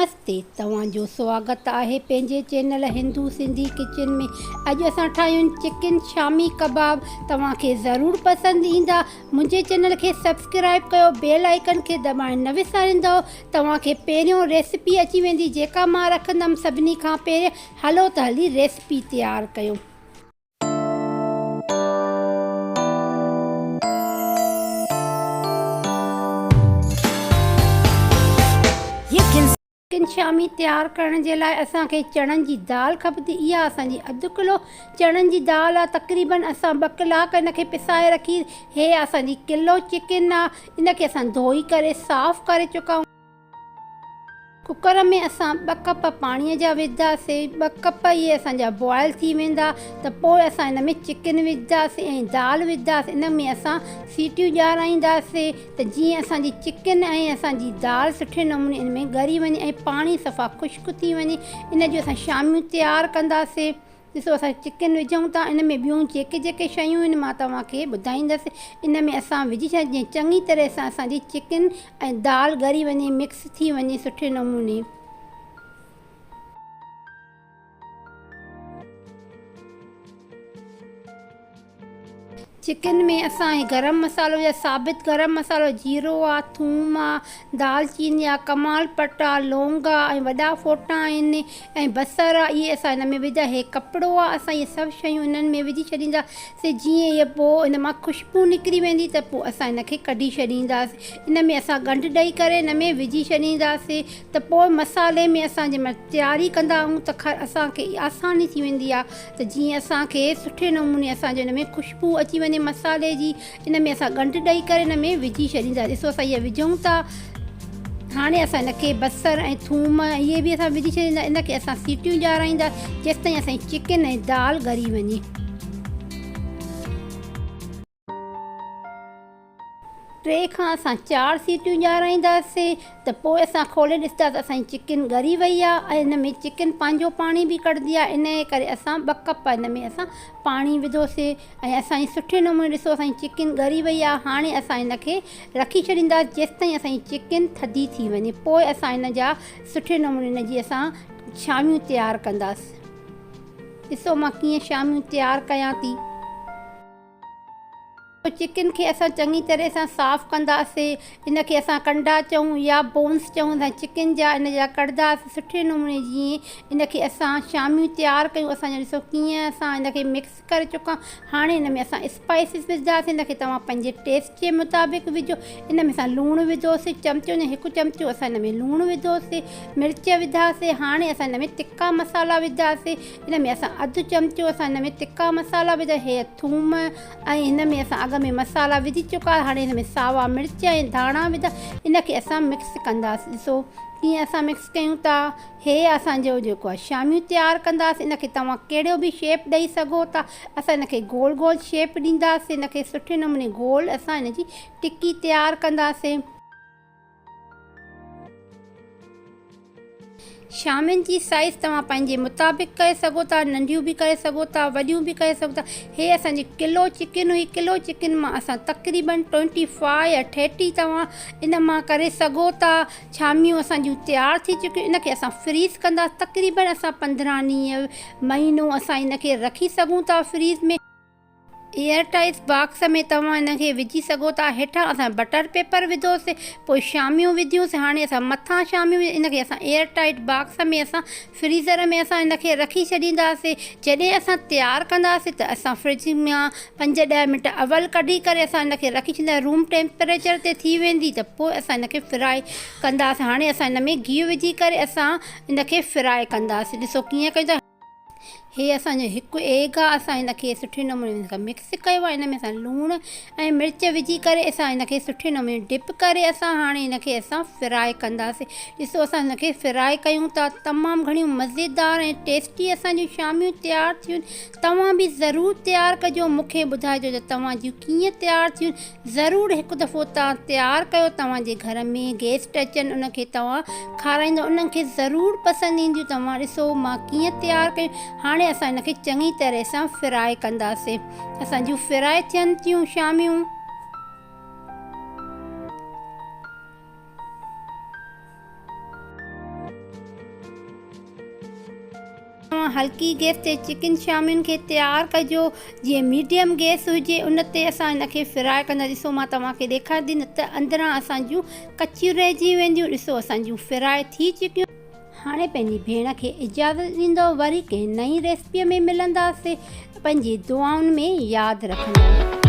نمستي توهان جو سواگت آهي پنهنجي چينل هندو سنڌي ڪچن ۾ اڄ اسان ٺاهيون چڪن شامي ڪباب توهان کي ضرور پسند ايندا منهنجي چينل کي سبسڪرائب ڪيو بيل آئيڪن کي دٻائڻ نه وساريندؤ توهان کي پهريون ريسپي اچي ويندي جيڪا مان رکندم سڀني کان پهرين هلو ته هلي ريسپي تيار ڪيون. چڪن شامي تيار ڪرڻ جي لاء اسان کي چڻن جي دال کپندي اها اسان جي اڌ ڪلو چڻن جي دال آ تقريبن اسان ٻه ڪلاڪ ان کي پسائي رکي هي اسان جي ڪلو چڪن آ ان کي اسان ڌوئي ڪري صاف ڪري چڪا ڪوڪر ۾ اسان ٻه ڪپ پاڻي جا وجهنداسين، ٻه ڪپ اهي اسان جا بوائل ٿي ويندا ته پوء اسان ان ۾ چڪن وجهنداسين ۽ دال وجهنداسين ان ۾ اسان سيٽيون ڄارائينداسين ته جيئن اسان جي چڪن ۽ اسان جي دال سٺي نموني ان ۾ ڳري وڃي ۽ پاڻي صفا خشڪ ٿي وڃي ان جون اسان شاميون تيار ڪنداسين. ڏسو اسان چڪن وجهون ٿا ان ۾ ٻيون جيڪي جيڪي شيون آهن مان توهان کي ٻڌائيندس ان ۾ اسان وجهي ڇڏيان جيئن چڱي طرح سان اسان جي چڪن ۽ دال ڳري وڃي مڪس ٿي وڃي سٺي نموني. چڪن ۾ اسان هي گرم مصالحو يا ثابت گرم مصالحو جيرو آ ٿوم آ دال چيني آ ڪمال پٽ آ لونگ آ ۽ وڏا ڦوٽا آهن ۽ بصر آ اهي اسان هن ۾ وجها هي ڪپڙو آ اسان اهي سڀ شيون انهن ۾ وجهي ڇڏيندا سي جيئن اهي پوء ان مان خوشبو نڪري ويندي ته پوء اسان ان کي ڪڍي ڇڏينداسي ان ۾ اسان ڳنڍ ڏئي ڪري ان ۾ وجهي ڇڏينداسي ته پوء مصالحي ۾ اسان جنهن مهل تياري ڪندا آهيون ته اسان کي آساني ٿي ويندي آ ته جيئن اسان کي سٺي نموني اسان جي ان ۾ خوشبو اچي وڃي مصالحي جي ان ۾ اسان ڳنڍ ڏئي ڪري ان ۾ وجهي ڇڏيندا ڏسو اسان اهي وجهون ٿا هاڻي اسان ان کي بصر ۽ ٿوم اهي به اسان وجهي ڇڏيندا ان کي اسان سيٽيون ڄارائيندا جيستائين اسان جي چڪن ۽ دال ڳري وڃي. ٽي کان اسان چار سيٽيون ڄارائينداسين ته پوء اسان کولي ڏسندا ته اسان جي چڪن ڳري وئي آهي ۽ ان ۾ چڪن پنهنجو پاڻي به ڪڍندي آهي ان جي ڪري اسان ٻه ڪپ ان ۾ اسان پاڻي وڌوسين ۽ اسان جي سٺي نموني ڏسو اسان جي چڪن ڳري وئي آهي هاڻي اسان ان کي رکي ڇڏينداسين جيستائين اسان جي چڪن ٿڌي ٿي وڃي پوء اسان ان جا سٺي نموني ان جي اسان شاميون تيار ڪنداسين ڏسو مان ڪيئن شاميون تيار ڪيان ٿي. چڪن کي اسان چڱي طرح سان صاف ڪنداسين ان کي اسان ڪنڊا چئون يا بونس چئون ٿا چڪن جا ان جا ڪڍنداسين سٺي نموني جيئن ان کي اسان شاميون تيار ڪيون اسان جا ڏسو ڪيئن اسان ان کي مڪس ڪري چڪا هاڻي ان ۾ اسان اسپائسز وجهنداسين ان کي توهان پنهنجي ٽيسٽ جي مطابق وجهو ان ۾ اسان لوڻ وڌوسين چمچو نه هڪ چمچو اسان ان ۾ لوڻ وڌوسين مرچ وڌاسين هاڻي اسان ان ۾ تکا مصالحا وڌاسين ان ۾ اسان اڌ چمچو اسان ان ۾ تکا مصالحا وڌا هي ٿوم ۽ هن ۾ اسان اڳ ۾ مصالحا وجهي چڪا هاڻي هن ۾ ساوا مرچ ۽ ڌاڻا وڌا ان کي اسان مڪس ڪنداسين ڏسو ڪيئن اسان مڪس ڪيون ٿا هي اسان جو جيڪو آهي شاميون تيار ڪنداسين ان کي توهان ڪهڙو به شيپ ڏئي سگهو ٿا اسان ان کي گول گول شيپ ڏينداسين ان کي سٺي نموني گول اسان ان جي ٽڪي تيار ڪنداسين. شامين جي سائيز توهان پنهنجي مطابق ڪري سگهو ٿا ننڍيون به ڪري سگهو ٿا وڏيون به ڪري سگهو ٿا هي اسان جي ڪلو چڪن هئي ڪلو چڪن مان اسان تقريبن ٽوئنٽي فائيو يا ٿرٽي توهان ان مان ڪري سگهو ٿا شاميون اسان جون تيار ٿي چڪيون ان کي اسان فريز ڪندا تقريبن اسان 15 ڏينهن مهينو اسان ان کي رکي سگهون ٿا فريز ۾ ايئر ٽائيٽ باڪس ۾ توهان ان کي وجهي سگهو ٿا. هيٺان اسان بٽر پيپر وڌوسي پوء شاميون وڌيونسي هاڻي اسان مٿان شاميون ان کي اسان ايئر ٽائيٽ باڪس ۾ اسان فريزر ۾ اسان ان کي رکي ڇڏينداسي جڏهن اسان تيار ڪنداسي ته اسان فرج مان پنج ڏهه منٽ اول ڪڍي ڪري اسان ان کي رکي ڇڏيندا روم ٽيمپريچر تي ٿي ويندي ته پوء اسان ان کي فرائي ڪنداسي هاڻي اسان ان ۾ گيهه وجهي ڪري اسان ان کي فرائي ڪنداسي ڏسو ڪيئن ڪيون ٿا. هي اسان جو هڪ ايگ آ اسان هن کي سٺي نموني هن کي مڪس ڪيو آ هن ۾ اسان لوڻ ۽ مرچ وجهي ڪري اسان هن کي سٺي نموني ڊپ ڪري اسان هاڻي هن کي اسان فرائي ڪنداسين ڏسو اسان هن کي فرائي ڪيون ٿا تمام گهڻيون مزيدار ۽ ٽيسٽي اسان جون شاميون تيار ٿيون توهان به ضرور تيار ڪجو مون کي ٻڌائجو ته توهان جون ڪيئن تيار ٿيون ضرور هڪ دفعو توهان تيار ڪيو توهان جي گهر ۾ گيسٽ اچن ان کي توهان کارائيندو انهن کي ضرور پسند اينديون توهان ڏسو مان ڪيئن تيار ڪيون هاڻي اسان ان کي چڱي طرح سان فرائي ڪنداسين اسان جون فرائي ٿين ٿيون شاميون. توهان هلڪي گئس تي چڪن شامين کي تيار ڪجو جيئن ميڊيم گئس هجي ان تي اسان ان کي فرائي ڪندا ڏسو مان توهان کي ڏيکاريان ٿي نه ته اندران اسان جون ڪچيون رهجي وينديون ڏسو اسان جون فرائي ٿي چڪيون. هاڻي پنهنجي ڀيڻ کي اجازت ڏيندو وري ڪنهن نئين ريسپي ۾ ملنداسي پنهنجي دعائن ۾ ياد رکندا.